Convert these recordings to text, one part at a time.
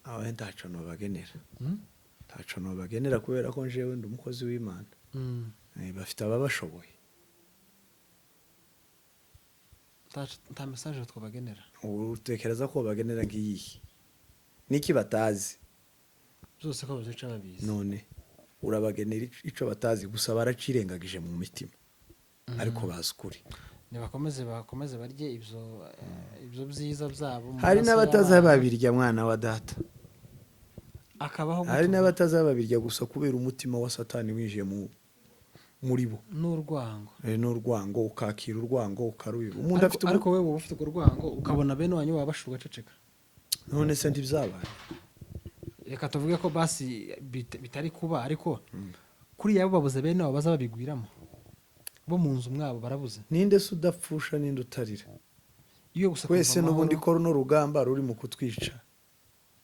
Aho ntaco nobagenera. Ntaco nobagenera kubera ko njewe ndi umukozi w'Imana. Bafite ababashoboye. Nta message twabagenera. Utekereza ko bagenera nk'iyihe? Niki batazi? Byose ko bazica babizi. None urabagenera ico batazi? Gusa baracirengagije mu mitima, ariko bazi ukuri. Nibakomeze bakomeze barye ibyo ibyo byiza byabo mu Hari maso n'abatazababirya, mwana wa data. y'abana. Akabaho Hari gutyo. n'abatazababirya gusa kubera umutima wa Satani winjiye muri bo. N'urwango. N'urwango, ukakira urwango ukarubiba umuntu Ariko afite ariko wowe wowe ufite urwo rwango, ukabona bene wanyu wabasha ugaceceka. None se ntibyabaye? Reka tuvuge ko basi bitari kuba, ariko kuriya bo babuze bene wabo baza babigwiramo, bo mu nzu mwabo barabuze. Ninde se udapfusha? Ninde utarira? Iyo gusa Twese kumva n'ubundi amahoro. ko runo rugamba ruri mu kutwica,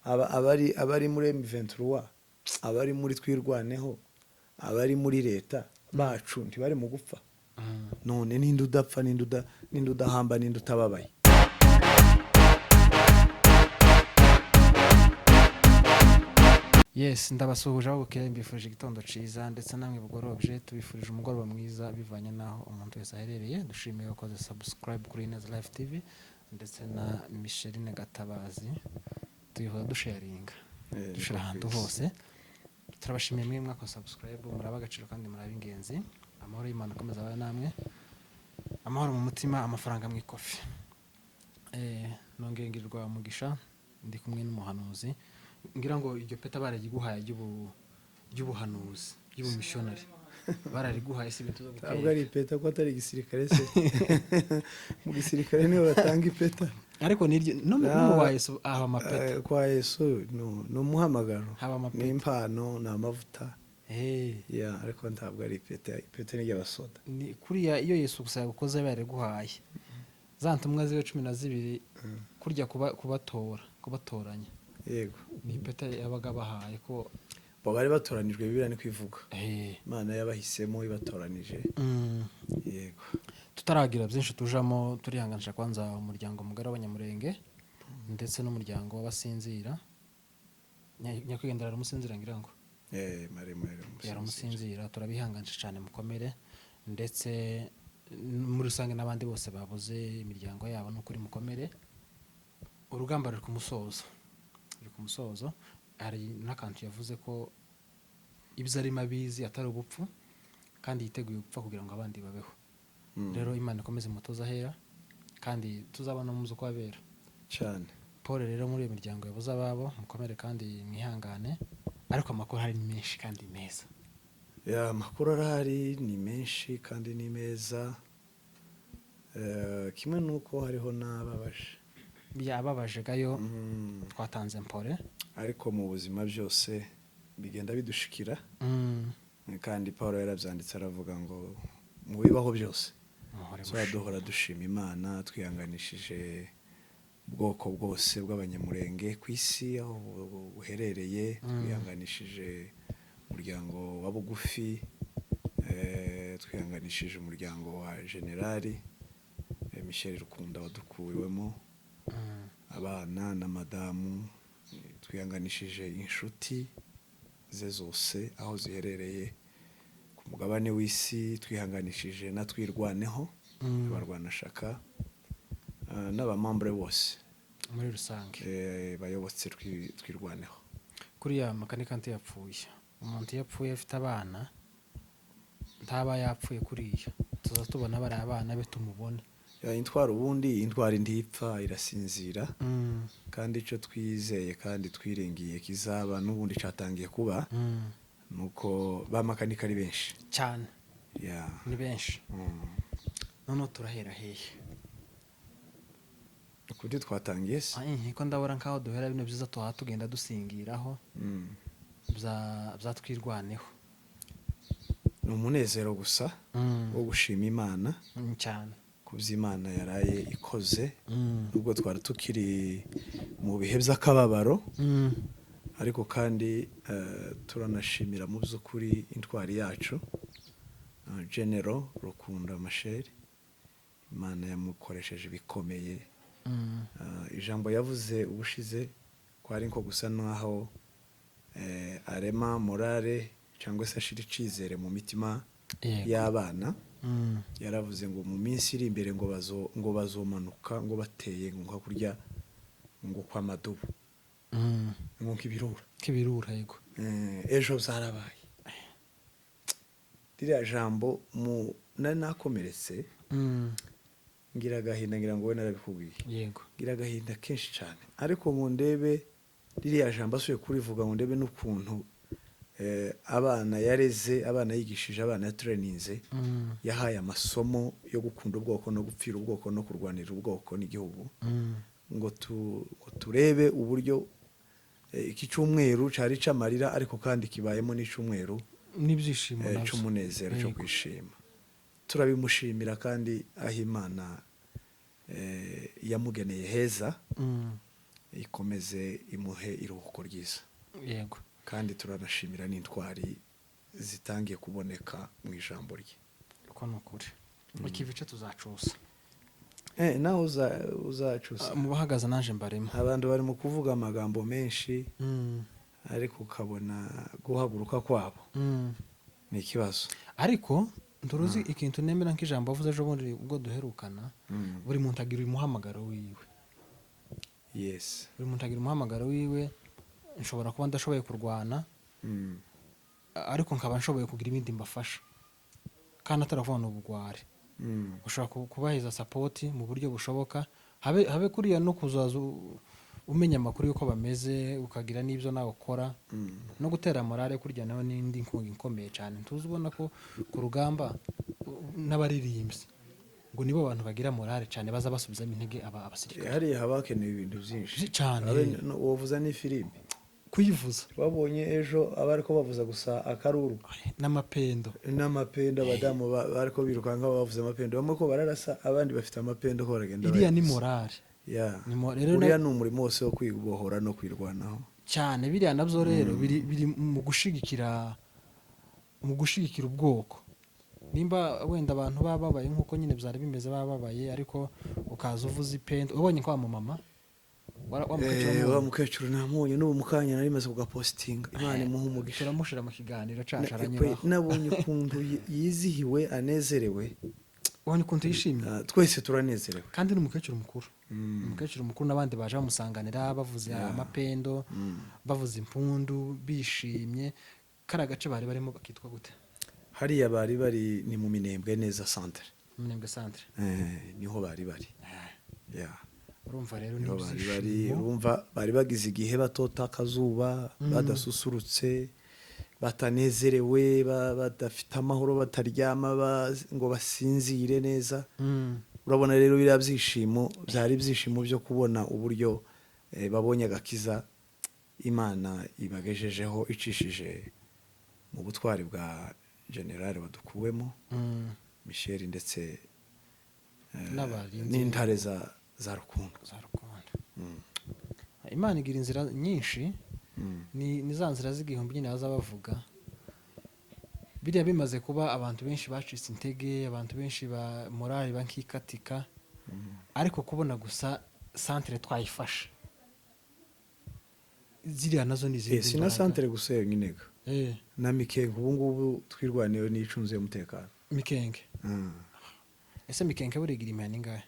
abari muri M23, abari muri Twirwaneho, abari muri leta bacu, ntibari mu gupfa? None ninde udapfa? Ninde udahamba? Ninde utababaye? Yes, ndabasuhuje aho bukeye, mbifurije igitondo cyiza, ndetse namwe bugorobye tubifurije umugoroba mwiza, bivanye n'aho umuntu wese aherereye. Dushimiye wakoze subscribe kuri Ineza Life TV ndetse na Micheline Gatabazi, tuyihora dusharinga, dushira ahantu hose. Turabashimiye mwe mwakoze subscribe, muraba agaciro kandi muraba ingenzi. Amahoro y'Imana akomeza abaye namwe, amahoro mu mutima, amafaranga mu ikofi. Nongeye ngirirwa umugisha, ndi kumwe n'umuhanuzi. Ngira ngo iryo peta barariguhaye ry'ubuhanuzi, ry'ubumissionary, barariguhaye, si ibintu zo Ntabwo gukeka. ari ipeta, ko atari igisirikare se? Mu gisirikare niho batanga ipeta. Ariko niryo no mu ba Yesu haba amapeta. Kwa Yesu ni umuhamagaro. Haba amapeta. Ni impano, ni amavuta. Ya, ariko ntabwo ari ipeta. Ipeta ni iry'abasoda. Ni kuriya iyo Yesu gusa yagukoze aba yariguhaye. Za ntumwa ziwe 12, kurya kubatora, kubatoranya, ni ipeta yabaga abahaye ko. Bo bari batoranijwe, Bibiliya ni kwivuga. Imana yabahisemo, ibatoranije. Yego. Tutaragira byinshi tujamo, turihanganisha kwanza umuryango mugari w'Abanyamurenge ndetse n'umuryango w'abasinzira. Nyakwigendera aramusinzira, ngira ngo. Maremare yari Yaramusinzira. Turabihanganisha cyane, mukomere, ndetse muri rusange n'abandi bose babuze imiryango yabo, n'ukuri mukomere. Urugamba ruri ku musozo, ruri ku musozo. Hari n'akantu yavuze ko ibyo arimo abizi atari ubupfu, kandi yiteguye gupfa kugira ngo abandi babeho. Rero Imana ikomeze imutoze ahera, kandi tuzabona muzi uko abera. Cyane. Paul rero, muri iyo miryango yabuze ababo, mukomere kandi mwihangane, ariko amakuru hari ni menshi kandi meza. Ya, amakuru arahari, ni menshi kandi ni meza. Kimwe n'uko hariho n'ababaje. Yababaje gayo. Twatanze mpore. Ariko mu buzima byose bigenda bidushikira. Kandi Paul yarabyanditse, aravuga ngo mu bibaho byose Muhore tuzaba duhora dushima Imana. Twihanganishije ubwoko bwose bw'Abanyamurenge ku isi aho buherereye. Twihanganishije umuryango wa bugufi, twihanganishije umuryango wa Generali Michel Rukunda wadukuwemo abana na madamu, twihanganishije inshuti ze zose aho ziherereye ku mugabane w'isi, twihanganishije na Twirwaneho, abarwanashaka, n'abamambure bose muri rusange bayobotse Twirwaneho. Kuriya Makanika yapfuye, umuntu iyo apfuye afite abana, ntaba yapfuye kuriya tuza tubona bari abana be, tumubone. Ya, intwari, ubundi intwari ntipfa, irasinzira. Kandi icyo twizeye kandi twiringiye kizaba, n'ubundi cyatangiye kuba, nuko ba Makanika ari benshi. Cyane. Ya. Ni benshi. Noneho turahera hehe? Ukuri twatangiye se? Ay, ko ndabona nkaho duhera bino byiza tuha tugenda dusingiraho bya Twirwaneho. Ni umunezero gusa wo gushima Imana Cyane. ku byo Imana yaraye ikoze. Nubwo twari tukiri mu bihe by'akababaro, ariko kandi turanashimira mu by'ukuri intwari yacu, General Rukunda Masheri. Imana yamukoresheje ibikomeye. Ijambo yavuze ubushize Kwari nko gusa naho arema morale cyangwa se ashira icizere mu mitima y'abana. Yaravuze ngo mu minsi iri imbere ngo bazomanuka ngo bateye ngo nka kurya ngo kwa madubu, ngo nk'ibirura. K'ibirura, yego. Ejo zarabaye. Ririya jambo mu nari nakomeretse, ngira agahinda, ngira ngo we narabikubwiye. Yego. Ngira agahinda kenshi cyane, ariko ngo ndebe ririya jambo asubiye kurivuga, ngo ndebe n'ukuntu abana yareze, abana yigishije, abana yatrayininze, yahaye amasomo yo gukunda ubwoko no gupfira ubwoko no kurwanira ubwoko n'igihugu, ngo turebe uburyo iki cyumweru cyari icy'amarira, ariko kandi kibayemo n'icyumweru n'ibyishimo nabyo. cy'umunezero, cyo kwishima. Turabimushimira kandi aho Imana yamugeneye heza, ikomeze imuhe iruhuko ryiza. Kandi turanashimira n'intwari zitangiye kuboneka mu ijambo rye. Uko ni ukuri, iki bice tuzacusa. Nawe uzacusa. Mu bahagaze naje mbarimo. Abantu bari mu kuvuga amagambo menshi, ariko ukabona guhaguruka kwabo ni ikibazo. Ariko nturuzi ikintu nemera nk'ijambo wavuze ejo bundi ubwo duherukana: buri muntu agira umuhamagaro wiwe. Buri muntu agira umuhamagaro wiwe. Nshobora kuba ndashoboye kurwana, ariko nkaba nshoboye kugira ibindi mbafasha, kandi ataravuga ni ubugwari. Ushobora kubaheza support mu buryo bushoboka, habe kuriya no kuzaza umenya amakuru y'uko bameze, ukagira n'ibyo nawe ukora, no gutera morale kurya nawe n'indi nkunga ikomeye cyane. Ntuzi ubona ko ku rugamba n'abaririmbyi ngo nibo bantu bagira morale cyane, baza basubizamo intege aba abasirikare. Hariya haba hakenewe ibintu byinshi. Cyane. Wovuza n'ifirimbi. Kuyivuza. Babonye ejo abariko bavuza gusa akaruru. N'amapendo. N'amapendo. Abadamu bariko birukanka bavuza amapendo, bamwe ko bararasa, abandi bafite amapendo ko baragenda Iriya ni bayavuza. morale. Ni rero Uriya ni umurimo wose wo kwibohora no kwirwanaho. Cyane. Biriya nabyo rero biri mu gushigikira ubwoko. Nimba wenda abantu baba babaye nk'uko nyine byari bimeze, baba babaye, ariko ukaza uvuza ipendo, ubonye ko wa mumama wa mukecuru Wa wamubonye? mukecuru namubonye n'ubu mukanya nari maze kugapositinga. Imana imuhe umugisha. Turamushira mu kiganiro cacu, aranyuraho. Nabonye ukuntu yizihiwe, anezerewe. Ubonye ukuntu yishimye? Ah, twese turanezerewe. Kandi ni umukecuru mukuru, umukecuru mukuru, n'abandi baje bamusanganira, bavuze amapendo, bavuza impundu, bishimye. Kariya gace bari barimo bakitwa gute? Hariya bari bari ni mu Minembwe neza, centre. Minembwe centre. Niho bari bari. Yeah. Urumva rero ni Niho bari bari. ibyishimo. Urumva bari bagize igihe batota akazuba, badasusurutse, batanezerewe, badafite amahoro, bataryama ngo basinzire neza. Urabona rero biriya byishimo byari ibyishimo byo kubona uburyo babonye agakiza Imana ibagejejeho icishije mu butwari bwa generale wadukuwemo, Michel, ndetse N'abarinzi. n'intare za Rukundo. Za Rukundo. Imana igira inzira nyinshi. Ni za nzira z'igihumbi nyine baza bavuga. Biriya bimaze kuba, abantu benshi bacitse intege, abantu benshi ba morale bakikatika, ariko kubona gusa centre twayifashe, ziriya nazo ni izindi Si na mbaraga. Centre gusa yonyine ga. Na Mikenke ubu ngubu twirwaniyeho n'icunze y'umutekano. Mikenke. Ese Mikenke buriya igira imihana ingahe?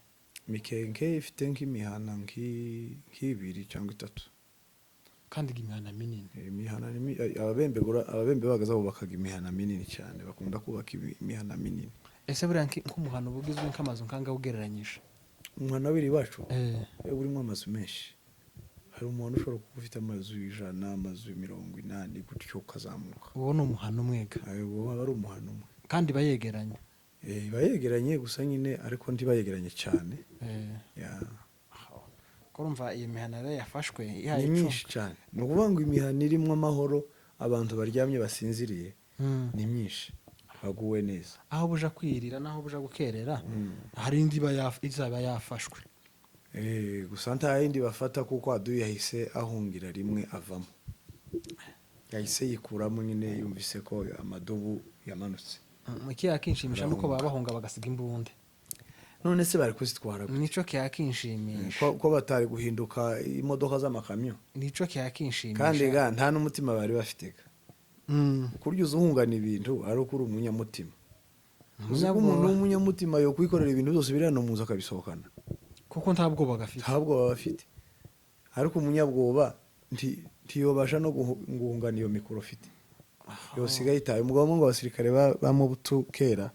Mikenke ifite nk'imihana nk'ibiri cyangwa itatu. Kandi igira imihana minini. Imihana ababembe bagaza bubakaga imihana minini cyane, bakunda kubaka imihana minini. Ese buriya nk'umuhano uba ugizwe nk'amazu nk'angahe ugereranyije? Umuhana w'iri iwacu urimo amazu menshi. Hari umuntu ushobora kuba ufite amazu 100, amazu 80, gutyo ukazamuka. Uwo ni umuhano umwega? Ayo, uwo aba ari umuhana umwe. Kandi iba yegeranye? Iba yegeranye gusa nyine, ariko ntibayegeranye cyane. Ya. Ko urumva iyo mihana rero yafashwe ihaye Ni myinshi cyane. Ni ukuvuga ngo imihana irimo amahoro, abantu baryamye basinziriye, ni myinshi, baguwe neza. Aho buja kwirira n'aho buja gukerera, hari indi iba izaba yafashwe. Gusa nta yindi bafata, kuko aduyi yahise ahungira rimwe avamo, yahise yikuramo nyine, yumvise ko amadubu yamanutse. Ikiya kinshimisha nuko Arahunga. baba bahunga bagasiga imbunda. None se bari kuzitwara gute? Nico kiyakinshimisha. Ko batari guhinduka imodoka z'amakamyo? Nico kiyakinshimisha. Kandi ga nta n'umutima bari bafite ga. Kurya uza uhungana ibintu ari uko uri umunyamutima. Uzi ko umuntu Umunyabwoba. w'umunyamutima yo kwikorera ibintu byose biri hano mu nzu akabisohokana? Kuko nta bwoba gafite. Nta bwoba bafite, ariko umunyabwoba ntiyobasha no guhungana iyo mikoro afite, yosigaye itaye. Umugabo umwe ngo abasirikare ba Mobutu kera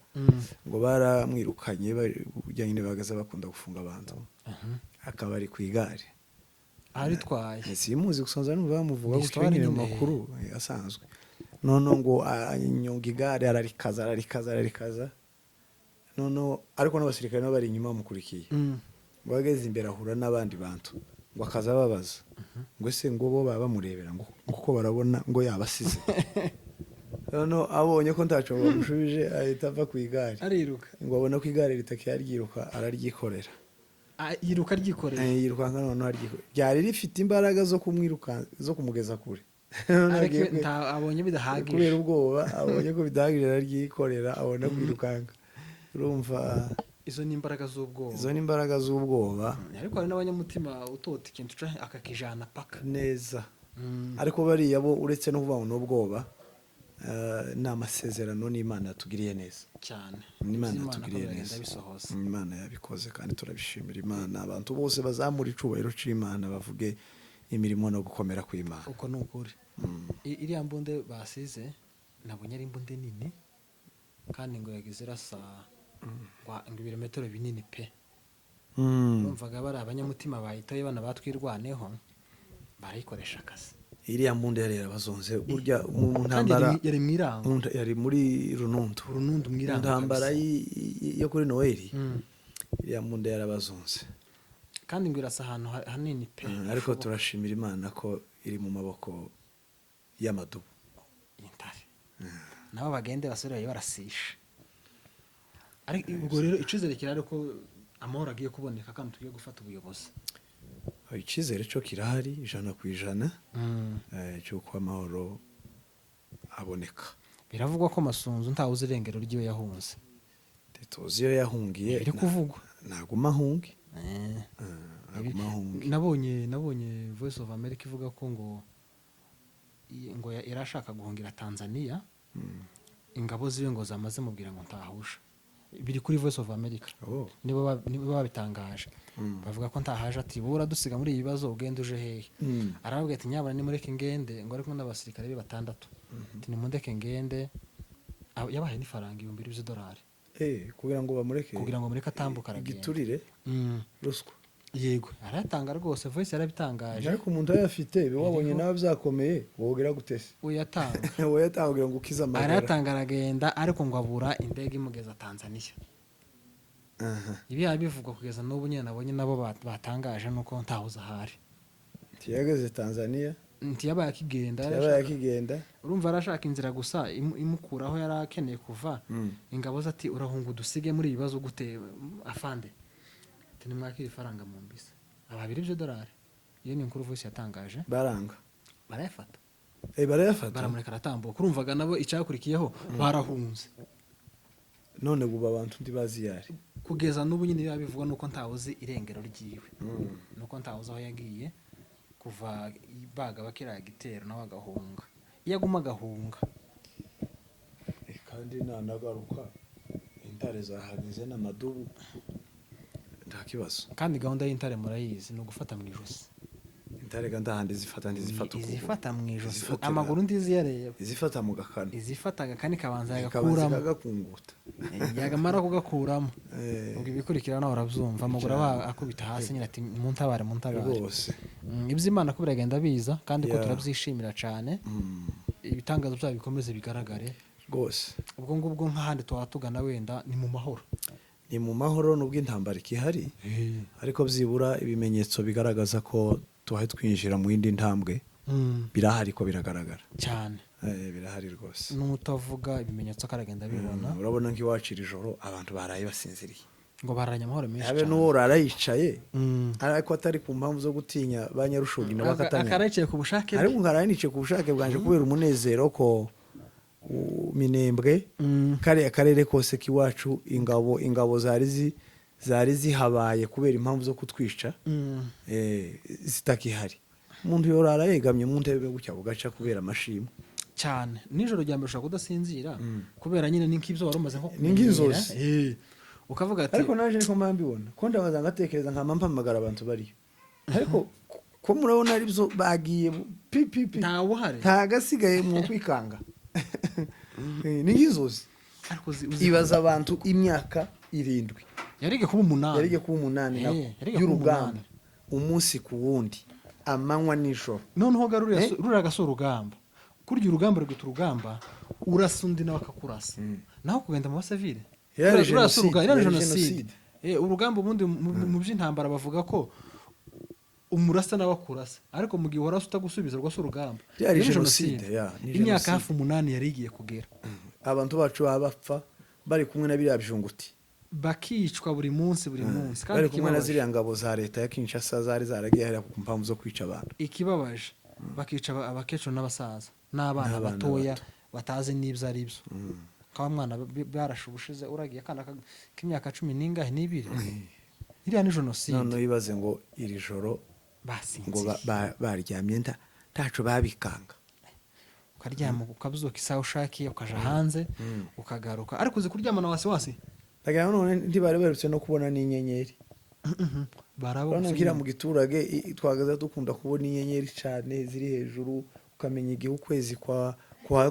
ngo baramwirukanye, burya nyine bahagaze bakunda gufunga abantu, akaba ari ku igare. Aritwaye. Simuzi, gusa nza numva bamuvuga Ni gutyo histoire nyine mu nyine. makuru asanzwe. Noneho ngo anyonga igare, ararikaza, ararikaza, ararikaza, noneho ariko n'abasirikare nabo bari inyuma bamukurikiye. Ngo ageze imbere ahura n'abandi bantu, ngo akaza ababaza ngo ese ngo bo baba bamurebera ngo kuko barabona ngo yabasize. Noneho abonye ko ntaco bamushubije, ahita ava ku igare. Ariruka. Ngo abone ko igare ritakiyaryiruka, araryikorera. Ah, yiruka aryikoreye. Yirukanka noneho aryikorera, ryari rifite imbaraga zo kumwiruka, zo kumugeza kure. Ariko abonye bidahagije. Kubera ubwoba, abonye ko bidahagije, araryikorera, abona kwirukanka. Urumva? Izo ni imbaraga z'ubwoba. Izo ni imbaraga z'ubwoba. Ariko hari n'abanyamutima utota ikintu akakijana paka. Neza. Ariko bariya bo, uretse no kuvuga ngo ni ubwoba, ni amasezerano n'Imana yatugiriye neza. Cyane. Imana Iby'Imana ko yatugiriye biragenda neza. bisohoza. Imana yabikoze kandi turabishimira Imana. Abantu bose bazamura icubahiro c'Imana, bavuge imirimo no gukomera kw'Imana. Uko ni ukuri. Iriya mbunde basize nabonye ari imbunde nini, kandi ngo yagize irasa ngo ibirometero binini pe. Numvaga bari abanyamutima bayitoye, bana batwirwaneho barayikoresha akazi. Iriya mbunda yari yarabazonze burya mu Kandi ntambara. yari mu Irango. Yari muri Runundu. Runundu mu Mu Irango ntambara kabisa. yo kuri Noheli, iriya mbunda yarabazonze. Kandi ngo irasa ahantu hanini pe. Ariko turashimira Imana ko iri mu maboko y'amadubu. Intare nabo bagende basubire barasisha. Ariko ubwo rero icyizere kirahari ko amahoro agiye kuboneka kandi tugiye gufata ubuyobozi. Icyizere cyo kirahari 100%, cy'uko amahoro aboneka. Biravugwa ko Masunzu ntawe uzi irengero ry'iwe, yahunze. Tuzi iyo yahungiye. Biri kuvugwa. Naguma ahunge. Naguma ahunge. Nabonye Voice of America ivuga ko ngo yari ashaka guhungira Tanzania, ingabo ziwe ngo zamaze mubwira ngo ntahusha. Biri kuri Voice of America. Nibo babitangaje. Bavuga ko ntahaje, ati bura dusiga muri ibi bibazo, ugenda uje hehe? Arababwira ati nyabara nimureke ngende. Ngo ari kumwe n'abasirikare be batandatu, ati nimundeke ngende. Yabahaye n'ifaranga 2000 by'idolari. Kugira ngo bamureke. Kugira ngo mureke atambuke, aragenda. Igiturire. Ruswa. Yego, arayatanga rwose, Voice yarabitangaje. Ariko umuntu ayafite wabonye nawe byakomeye, wogera gute se? Uyatanga. Wowe yatanga kugira ngo ukize amagara. Arayatanga aragenda, ariko ngo abura indege imugeza Tanzania. Ibi bivugwa kugeza n'ubu nyine nabonye nabo batangaje nuko ntahuze ahari. Ntiyageze Tanzania. Ntiyabaye akigenda. Ntiyabaye akigenda. Urumva arashaka inzira gusa imukuraho yari akeneye kuva. Ingabo ze ati urahunga udusige muri ibi bibazo gute afande? Ati nimwakire ifaranga mu mbisi ababiri by'idolari. Iyo ni inkuru Voice yatangaje. Baranga. Barayafata. Barayafata. Baramureka aratambuka. Urumvaga nabo icyakurikiyeho barahunze. None ubu abantu ntibazi iyo ari. Kugeza n'ubu nyine biba bivugwa nuko ntawe uzi irengero ryiwe, nuko ntawe uzi aho yagiye kuva baga bakiriya gitero, nawe agahunga. Iyo aguma agahunga. Kandi nanagaruka intare zahageze n'amadubu, nta kibazo. Kandi gahunda y'intare murayizi, ni ugufata mu ijosi. Intare kandi ahandi zifata, ntizifata ukuguru. Izifata mu ijosi. Izifatira Amaguru ntiziyareba. Izifata mu gakanu. Izifata agakani kabanza ikabanza yagakuramo. Ikagakunguta. Yagamara kugakuramo, ubwo ibikurikira nawe urabyumva, amaguru aba akubita hasi nyine, ati muntabare, muntabare. Rwose. Iby'Imana ko biragenda biza kandi ko turabyishimira cyane. Ibitangazo byabo bikomeze bigaragare. Rwose. Ubwo ngubwo nk'ahandi tuba tugana wenda ni mu mahoro. Ni mu mahoro nubwo intambara ikihari, ariko byibura ibimenyetso bigaragaza ko tuhaye twinjira mu yindi ntambwe birahari, ko biragaragara. Cyane. Birahari rwose. N'utavuga ibimenyetso akaragenda abibona. Urabona nk'iwacu iri joro abantu baraye basinziriye. Ngo bararanye amahoro menshi Habe cyane. n'uwo urara yicaye, ariko atari ku mpamvu zo gutinya ba Nyarushogi na bakatanya. Akarayicaye ku bushake bwe. Ariko nkaraye nicaye ku bushake bwanje kubera umunezero ko Minembwe, kariya karere kose k'iwacu, ingabo zari zari zihabaye kubera impamvu zo kutwica, zitakihari, umuntu yorara yegamye mu ntebe gutya bugaca kubera amashimwe. Cyane, nijoro rya mbere ushobora kudasinzira kubera nyine ni nk'ibyo wari umaze nko Ni nk'inzozi. kumenyera. Ukavuga ati Ariko naje niko mba mbibona, ko ndabaza ngatekereza, nkama mpamagara abantu bariyo, ariko ko murabona ari byo bagiye pi pi pi. Ntawe uhari. Nta gasigaye mu kwikanga. Ni nk'inzozi. Ariko Ibaza abantu imyaka 7. Yarige kuba 8. Yarige kuba 8 nako Yarige kuba y'urugamba, 8. umunsi ku wundi, amanywa nijoro. Noneho ga ruriya gasi urugamba, kurya urugamba rwita urugamba, urasa undi nawe akakurasa, naho kugenda mu basivile. Yari Ruriya si jenoside, yari yari jenoside. jenoside. Urugamba ubundi mu by'intambara bavuga ko umurasa nawe akurasa, ariko mu gihe warasa utagusubiza, rwo si urugamba. Yari Yari jenoside, ya, ni Imyaka jenoside. hafi 8 yari igiye kugera. Abantu bacu baba bapfa bari kumwe na biriya byunguti. Bakicwa buri munsi, buri munsi, kandi Bari kumwe na ikibabaje- ziriya ngabo za leta ya Kinshasa zari zaragiye hariya ku mpamvu zo kwica abantu. Ikibabaje, bakica abakecuru n'abasaza n'abana N'abana batoya bato. batazi n'ibyo ari byo. Kaba mwana barashe ubushize uragiye akana k'imyaka cumi n'ingahe n'ibiri. Iriya ni jenoside. Noneho ibaze ngo iri joro ngo Basinziriye. baryamye ntaco babikanga. Ukaryama, ukabyuka isaha ushakiye, ukaja hanze, ukagaruka, ariko uzi kuryamana wasiwasi. Ndagira ngo none ntibari baherutse no kubona n'inyenyeri. Baraba Urabona gusa nkira nyine. mu giturage twagaza dukunda kubona inyenyeri cyane ziri hejuru, ukamenya igihe ukwezi kwa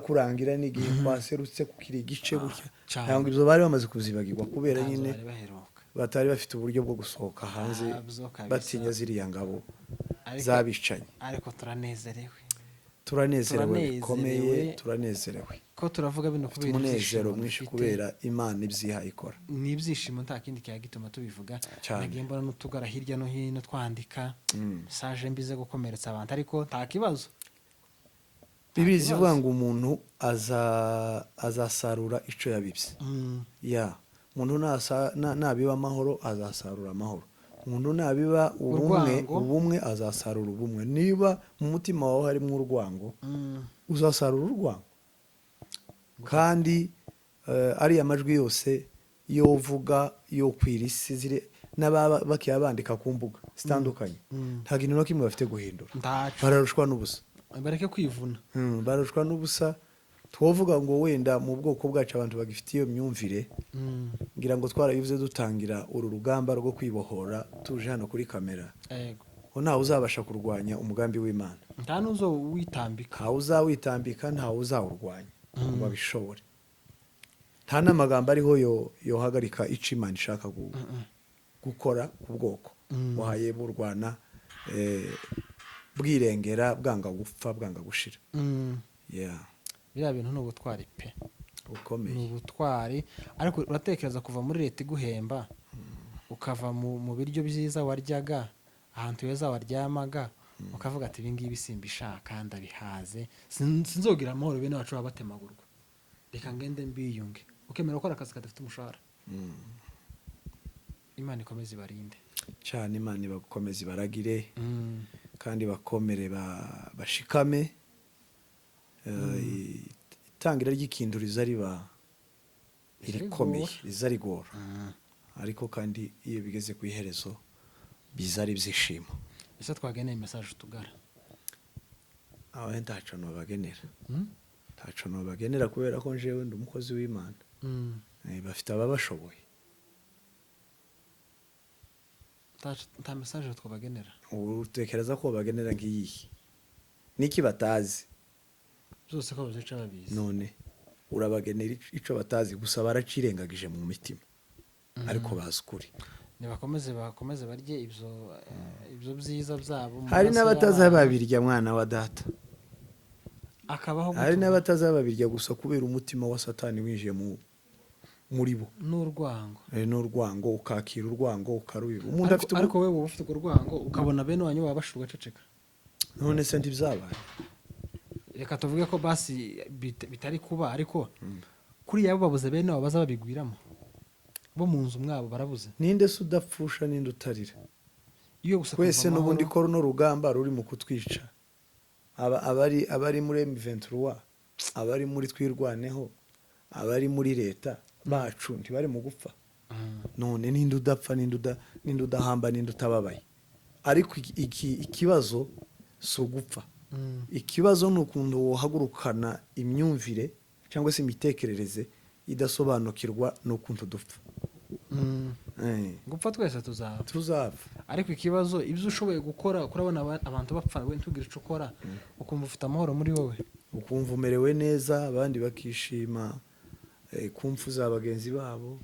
kurangira n'igihe kwaserutse kukiri igice gutya. Cyane. Ntabwo ibyo bari bamaze kuzibagirwa kubera Ntabyo nyine bari baheruka. batari bafite uburyo bwo gusohoka hanze, Ntabyo kabisa. batinya ziriya ngabo Ariko z'abicanyi. Ariko turanezerewe. Turanezerewe Turanezerewe. bikomeye, turanezerewe. Ko turavuga bino Dufite kubera umunezero ibyishimo mwinshi dufite. kubera Imana ibyiha ikora. Ni ibyishimo, nta kindi cyagituma tubivuga. Cyane. Nagiye mbona n'utugara hirya no hino twandika message mbi zo gukomeretsa abantu, ariko nta kibazo. Bibiri Nta zivuga kibazo. ngo umuntu azasarura ico yabibye. Ya, umuntu nabiba amahoro azasarura amahoro, umuntu nabiba ubumwe, Urwango. ubumwe, azasarura ubumwe. Niba mu mutima wawe harimo urwango, uzasarura urwango. Kandi ariya majwi yose yovuga yo kwira isi ziri n'ababa bakiya bandika ku mbuga zitandukanye, nta kintu na kimwe bafite guhindura. Ntaco. Bararushwa n'ubusa. Bareke kwivuna. Barushwa n'ubusa. Twovuga ngo wenda mu bwoko bwacu abantu bagifite iyo myumvire, ngira ngo twarabivuze dutangira uru rugamba rwo kwibohora, tuje hano kuri kamera, ngo ntawe uzabasha kurwanya umugambi w'Imana. Nta n'uzo witambika. Ntawe uzawitambika, ntawe uzawurwanya ngo abishobore. Nta n'amagambo ariho yo yohagarika ico Imana ishaka gukora ku bwoko wahaye burwana, bwirengera, bwanga gupfa, bwanga gushira. Yeah. Biriya bintu ni ubutwari pe. Bukomeye. Ni ubutwari, ariko uratekereza kuva muri leta iguhemba, ukava mu biryo byiza waryaga, ahantu heza waryamaga, ukavuga ati: "Ibi ngibi simbishaka, ndabihaze. Sinzogira amahoro bene wacu baba batemagurwa, reka ngende mbiyunge." Ukemera gukora akazi kadafite umushahara. Imana ikomeze ibarinde. Cyane, Imana ibakomeze, ibaragire kandi bakomere, bashikame. Itangira ry'ikintu riza riba irikomeye, riza rigora, ariko kandi iyo bigeze ku iherezo biza ari ibyishimo. Ese twageneye message utugara? Aho ntaco nobagenera. Ntaco nobagenera kubera ko njewe ndi umukozi w'Imana. Bafite ababashoboye. Nta message twabagenera. Utekereza ko bagenera nk'iyihe niki batazi? Byose ko bazica babizi. None urabagenera ico batazi? Gusa baracirengagije mu mitima, ariko bazi ukuri. Nibakomeze, bakomeze barye ibyo byiza byabo mu Hari maraso n'abataza y'abana. babirya, mwana wa data. Akabaho Hari gutyo. n'abataza babirya gusa kubera umutima wa Satani winjiye muri bo. N'urwango. N'urwango, ukakira urwango, ukarubiba umuntu Ariko, afite ariko wowe uba ufite urwo rwango, ukabona bene wanyu baba bashira, ugaceceka. None se ntibyabaye? Reka tuvuge ko basi bitari kuba, ariko kuriya bo babuze bene wabo baza babigwiramo, bo mu nzu mwabo barabuze. Ninde se udapfusha? Ninde utarira? Iyo gusa Twese kumva n'ubundi amahoro. ko runo rugamba ruri mu kutwica, abari muri M23, abari muri Twirwaneho, abari muri leta bacu ntibari mu gupfa. None ninde udapfa, ninde udahamba, ninde utababaye? Ariko ikibazo si ugupfa. Ikibazo ni ukuntu wohagurukana imyumvire cyangwa se imitekerereze idasobanukirwa n'ukuntu dupfa. Gupfa twese tuzapfa. Tuzapfa. Ariko ikibazo, ibyo ushoboye gukora, kurabona abantu bapfa, we ntugire icyo ukora, ukumva ufite amahoro muri wowe. Ukumva umerewe neza, abandi bakishima ku mfu za bagenzi babo.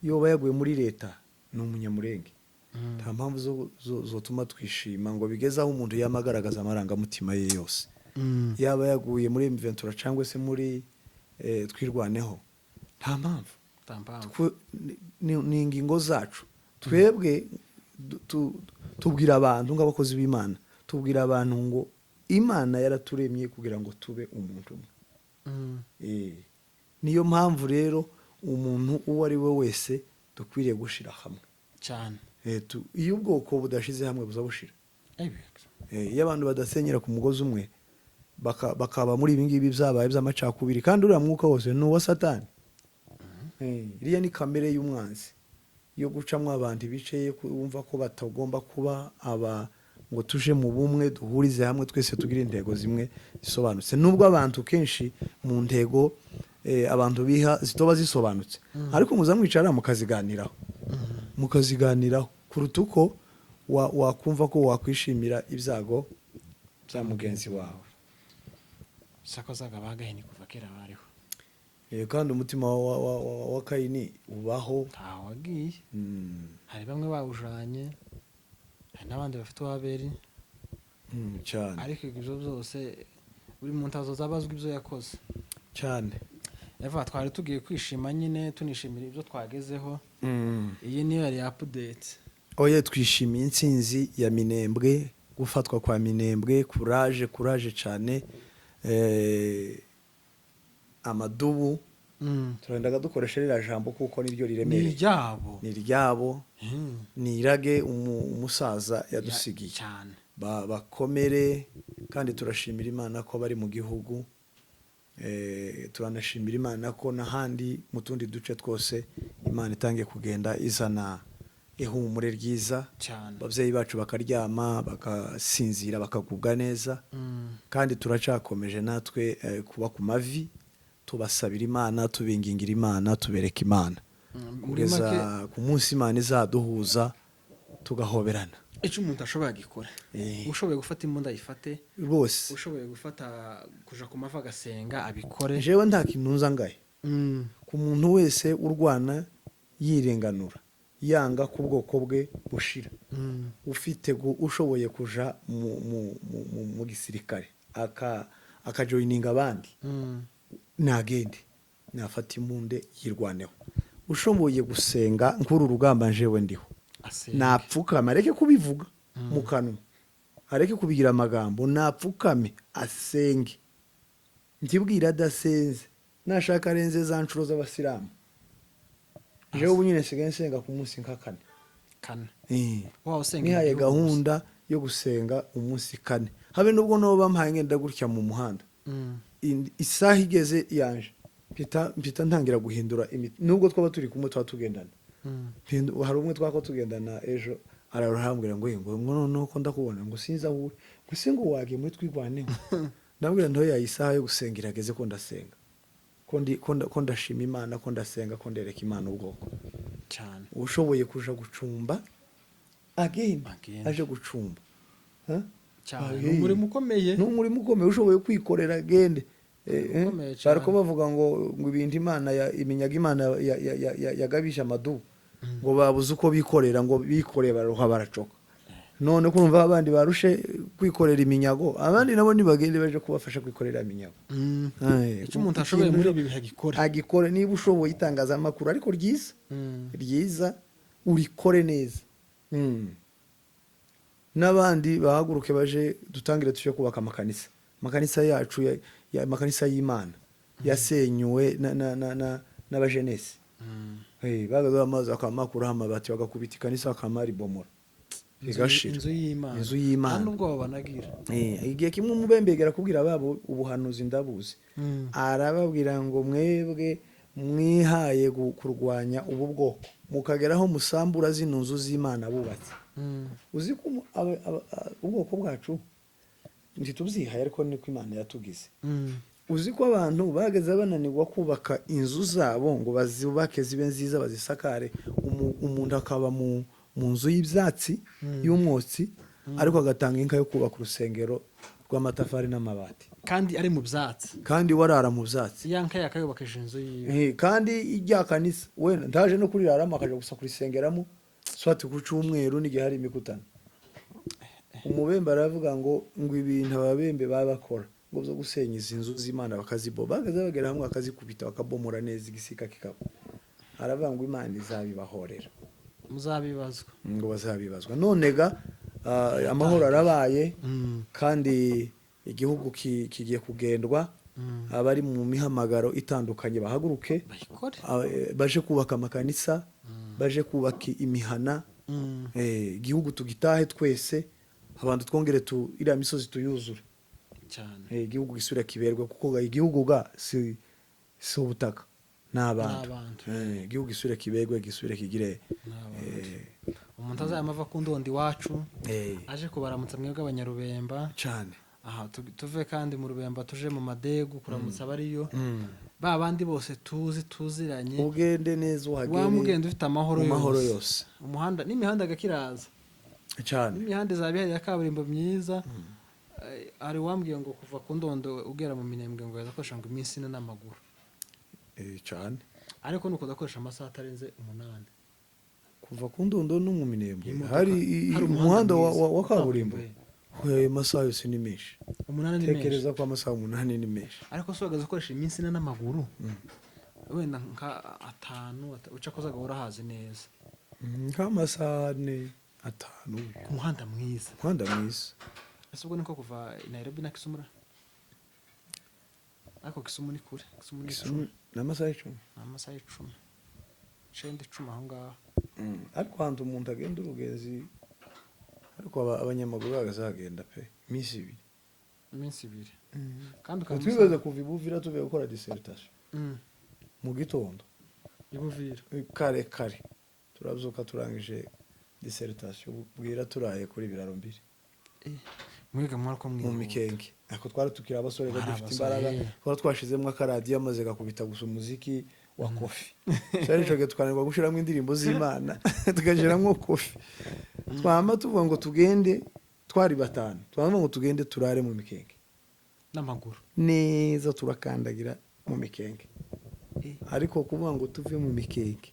Iyo yaguye muri leta ni umunyamurenge, nta mpamvu zotuma twishima ngo bigeze aho umuntu yama agaragaza amarangamutima ye yose. Yaba yaguye muri M23 cyangwa se muri Twirwaneho, nta mpamvu. Nta mpamvu. Ni ingingo zacu twebwe. Tubwira abantu nk'abakozi b'Imana, tubwira abantu ngo Imana yaraturemye kugira ngo tube umuntu umwe. Niyo mpamvu rero umuntu uwo ari we wese dukwiriye gushira hamwe. Cyane. Iyo ubwoko budashize hamwe buza bushira. Ebi. Iyo abantu badasenyera ku mugozi umwe, bakaba muri ibi ngibi byabaye by'amacakubiri, kandi uriya mwuka wose ni uwa Satani. Iriya ni kamere y'umwanzi yo gucamo abantu ibice, yo kumva ko batagomba kuba aba ngo tuje mu bumwe, duhurize hamwe twese, tugire intego zimwe zisobanutse, nubwo abantu kenshi mu ntego abantu biha zitoba zisobanutse, ariko muza mwicara mukaziganiraho kuruta uko wakumva ko wakwishimira ibyago bya mugenzi wawe. Sakozaga bagahini kuva kera bariho. Kandi umutima wa Kayini ubaho. Ntaho wagiye. Hari bamwe bawujanye, hari n'abandi bafite uwaberi. Cyane. Ariko ibyo byose, buri muntu azoza abazwa ibyo yakoze. Cyane. Eva, twari tugiye kwishima nyine, tunishimira ibyo twagezeho. Iyi niyo yari update. Oye, twishimiye intsinzi ya Minembwe, gufatwa kwa Minembwe. Kuraje, kuraje cyane. Amadubu turendaga dukoresha ririya jambo kuko niryo Ni riremereye. iryabo. Ni iryabo. Ni irage umusaza yadusigiye. Cyane. Bakomere, kandi turashimira Imana ko bari mu gihugu. Turanashimira Imana ko n'ahandi mu tundi duce twose Imana itangiye kugenda izana ihumure ryiza. Cyane. Ababyeyi bacu bakaryama, bakasinzira, bakagubwa neza. Kandi turacyakomeje natwe kuba ku mavi, tubasabira Imana, tubingingira Imana, tubereka Imana Muri kugeza make, ku munsi Imana izaduhuza tugahoberana. Icyo umuntu ashoboye agikora. Ushoboye gufata imbunda ayifate. Rwose. Ushoboye gufata kuja ku mavi agasenga abikore. Jewe nta kintu nza ngaye ku muntu wese urwana yirenganura, yanga ko ubwoko bwe bushira, ufite ushoboye kuja mu gisirikare akajoyininga abandi, nagende nafata imbunde yirwaneho. Ushoboye gusenga nk'uru rugamba njewe ndiho, Asenge. napfukame, areke kubivuga mu kanwa, areke kubigira amagambo, napfukame asenge. Ntibwire adasenze, nashaka arenze za nshuro z'abasilamu. Jewe ubu nyine nsigaye nsenga ku munsi nka kane. Kane. Waba usenga Nihaye igihugu gusa. gahunda yo gusenga umunsi kane, habe nubwo noba mpaye ngenda gutya mu muhanda, isaha igeze yanje mpita ntangira guhindura imiti, nubwo twaba turi kumwe, twaba tugendana. Hari umwe twako tugendana ejo, ararambwira ngo noneho ko ndakubona, ngo sinzi aho uri, ngo se ngo wagiye muri Twirwaneho? Ndabwira nto ya isaha yo gusenga irageze, ko ndasenga, ko ndashima Imana, ko ndasenga, ko ndereka Imana ubwoko. Cyane. Ushoboye kuja gucumba again, Again. aje gucumba. Ha? Cyane. Ah, Ni umurimo ukomeye. Ni umurimo ukomeye. Ushoboye kwikorera agende. Ukomeye cyane. Bariko bavuga ngo ibintu Imana iminyaga Imana yagabije amadubu, ngo babuze uko bikorera, ngo bikoreye bararuha, baracoka. None kurumva abandi barushe kwikorera iminyago, abandi nabo nibagende baje kubafasha kwikorera iminyago. Icyo umuntu ashoboye muri ibi bihe agikore. Agikore. Niba ushoboye itangazamakuru ariko ryiza, ryiza, urikore neza. N'abandi bahaguruke baje dutangire tuje kubaka amakanisa yacu, amakanisa y'Imana yasenyuwe n'abajenesi. Bagaze amazi bakamakuraho amabati, bagakubita ikanisa, bakamara rigashira. Inzu y'Imana. Inzu y'Imana. Nta n'ubwoba banagira. Igihe kimwe umubembegera kubwira ababo ubuhanuzi ndabuzi, arababwira ngo mwebwe Mwihaye kurwanya ubu bwoko, mukageraho musambura zino nzu z'Imana bubatse. Uzi ko ubwoko bwacu ntitubyihaye, ariko niko Imana yatugize. Uzi ko abantu bageze bananirwa kubaka inzu zabo ngo bazubake zibe nziza, bazisakare, umuntu akaba mu nzu y'ibyatsi y'umwotsi, ariko agatanga inka yo kubaka urusengero rw'amatafari n'amabati. Kandi ari mu byatsi. Kandi warara mu byatsi. Ya nka yakayubakisha inzu yiwe. Kandi irya kanisa wenda ndaje no kuriraramo, akaja gusa kurisengeramo swati ku cyumweru n'igihe hari imikutano. Umubembe aravuga ngo ibintu ababembe baba bakora ngo byo gusenya izi nzu z'Imana, bakazibo bagaze bagera hamwe bakazikubita, bakabomora neza, igisika kikaba, aravuga ngo Imana izabibahorera. Muzabibazwa. Ngo bazabibazwa. None ga amahoro arabaye, kandi igihugu kigiye kugendwa. Abari mu mihamagaro itandukanye bahaguruke, bayikore, baje kubaka amakanisa, baje kubaka imihana, igihugu tugitahe twese, abantu twongere tu iriya misozi tuyuzure. Cyane. Igihugu gisubira kiberwe, kuko ga igihugu ga si ubutaka, ni abantu. Ni abantu. Igihugu gisubire kiberwe, gisubire kigire. Ni abantu. Umuntu azayama ava ku ndondo iwacu, aje kubaramutsa mwebwe Abanyarubemba. Cyane. Aha tuve kandi mu Rubemba tuje mu Madegu kuramutsa abariyo, ba bandi bose tuzi tuziranye. Ugende neza, uhagere Wamugenda ufite amahoro mu mahoro yose. yose. Umuhanda n'imihanda gakiraza. Cyane. N'imihanda izaba ihari ya kaburimbo myiza. Hari uwambwiye ngo kuva ku Ndondo ugera mu Minembwe ngo yazakoresha ngo iminsi 4 n'amaguru. Cyane. Ariko nuko udakoresha amasaha atarenze 8. Kuva ku Ndondo no mu Minembwe Imodoka. hari Hari umuhanda mwiza. wa kaburimbo. Ayo masaha yose ni menshi. 8 ni menshi. Tekereza ko amasaha 8 ni menshi. Ariko se uhagaze ukoresha iminsi 4 n'amaguru, wenda nka 5, uca ko uzagahora urahazi neza. Nk'amasaha 4, 5. Ku muhanda mwiza. Umuhanda mwiza. Ese ubwo niko kuva i Nairobi na Kisumu ra? Ariko Kisumu ni kure, Kisumu ni Kisumu 10. Ni amasaha 10. Ni amasaha 10, 9, 10 aho ngaho. Ariko ahantu umuntu agenda urugenzi, ariko abanyamaguru bagazagenda pe iminsi 2. Iminsi 2 kandi ukaba Twibaze kuva i Buvira tuvuye gukora dissertation mu gitondo. I Buvira. Kare kare turabyuka, turangije dissertation bwira, turaye kuri biraro mbiri. Mwiga mwari ko Mu mwihuta. Mikenke. Ariko twari tukiri abasore, Mwari dufite abasore. imbaraga. Twari twashizemo akaradiyo, amaze gakubita gusa umuziki wa kofi. Cyari ico gihe twananirwa gushiramo indirimbo z'Imana, tugashyiramo kofi. Twama tuvuga ngo tugende, twari batanu, twama ngo tugende turare mu Mikenke. N'amaguru. Neza, turakandagira mu Mikenke. Ariko kuvuga ngo tuve mu Mikenke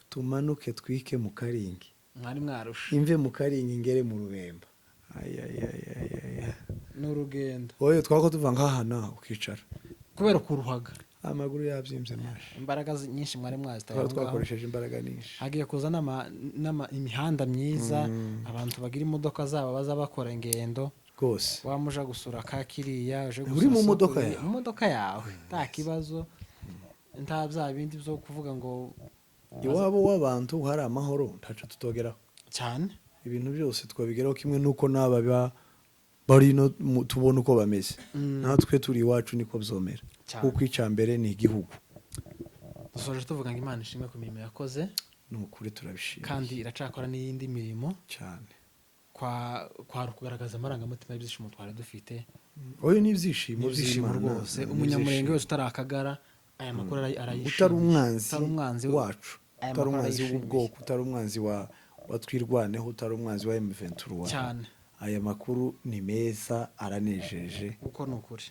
tumanuke twike mu Karingi, Mwari mwarusha. imve mu Karingi ngere mu Rubemba. Ay, ay, ay, ay, ay, ay. Ni urugendo. Oye, twako tuva ngaha naho ukicara. Kubera kuruhaga. Amaguru yabyimbye mashi. Imbaraga nyinshi mwari mwazitaye Twari aho ngaho. twakoresheje imbaraga nyinshi. Hagiye kuza imihanda myiza, abantu bagira imodoka zabo baza bakora ingendo. Rwose. Wamuja gusura ka kiriya uje Uri gusura mu modoka soko, yawe. mu modoka yawe nta kibazo, nta bya bindi byo kuvuga ngo Iwabo w'abantu hari amahoro, ntaco tutogeraho. Cyane. Ibintu byose twabigeraho kimwe nuko n'aba bari no tubona uko bameze, natwe turi iwacu niko byomera. Cyane. Kuko icya mbere ni igihugu. Dusoje tuvuga ngo Imana ishimwe ku mirimo yakoze. Ni ukuri, turabishima. Kandi iracakora n'iyindi mirimo. Cyane. Kwari ukugaragaza amarangamutima y'ibyishimo twari dufite. Oyo ni ibyishimo Ibyishimo by'Imana. rwose. Ni Umunyamurenge ibyishimo. wese utarakagara, aya makuru arayishimiye. Utari umwanzi Utari umwanzi wacu, aya utari makuru umwanzi arayishimiye. w'ubwoko, utari umwanzi wa Twirwaneho, utari umwanzi wa M23, Cyane. aya makuru ni meza, aranejeje. Kuko ni ukuri.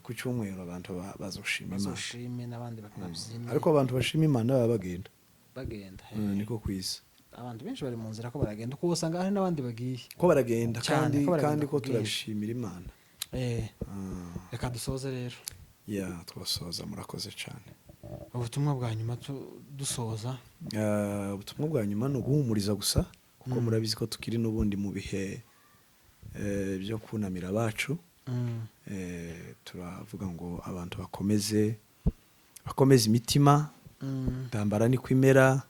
Ku cyumweru abantu bazoshima Imana. Bazoshime n'abandi babyine. Ariko abantu bashima Imana baba bagenda. Bagenda. Niko kwiza. Abantu benshi bari mu nzira ko baragenda, uko usanga hari n'abandi bagiye. Ko baragenda. Cyane, kandi ko baragenda kandi ko ku bwinshi. turabishimira Imana. Reka dusoze rero. Ya, twasoza, murakoze cyane. Ubutumwa bwa nyuma dusoza. Ubutumwa bwa nyuma ni uguhumuriza gusa, kuko murabizi ko tukiri n'ubundi mu bihe byo kunamira abacu. Turavuga ngo abantu bakomeze imitima. Intambara niko imera,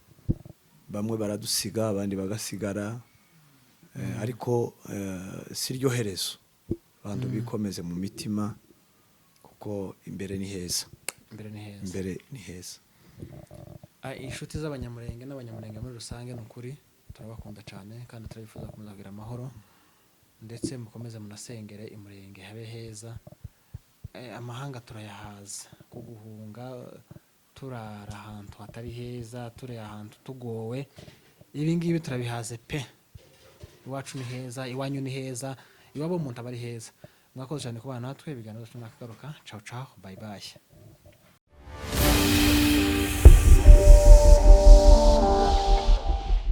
bamwe baradusiga, abandi bagasigara. Ariko si ryo herezo. Abantu bikomeze mu mitima, kuko imbere ni heza. Imbere ni heza. Imbere ni heza. Ah, inshuti z'Abanyamurenge n'Abanyamurenge muri rusange, ni ukuri turabakunda cyane kandi turabifuza gukomeza kugira amahoro, ndetse mukomeze munasengere Imurenge habe heza. Amahanga turayahaza ko guhunga, turara ahantu hatari heza, turi ahantu tugowe, ibi ngibi turabihaze pe. Iwacu ni heza, iwanyu ni heza, iwabo w'umuntu aba ari heza. Mwakoze cyane kubana natwe. Ibiganiro byacu nakagaruka. Ciao ciao, bye bye.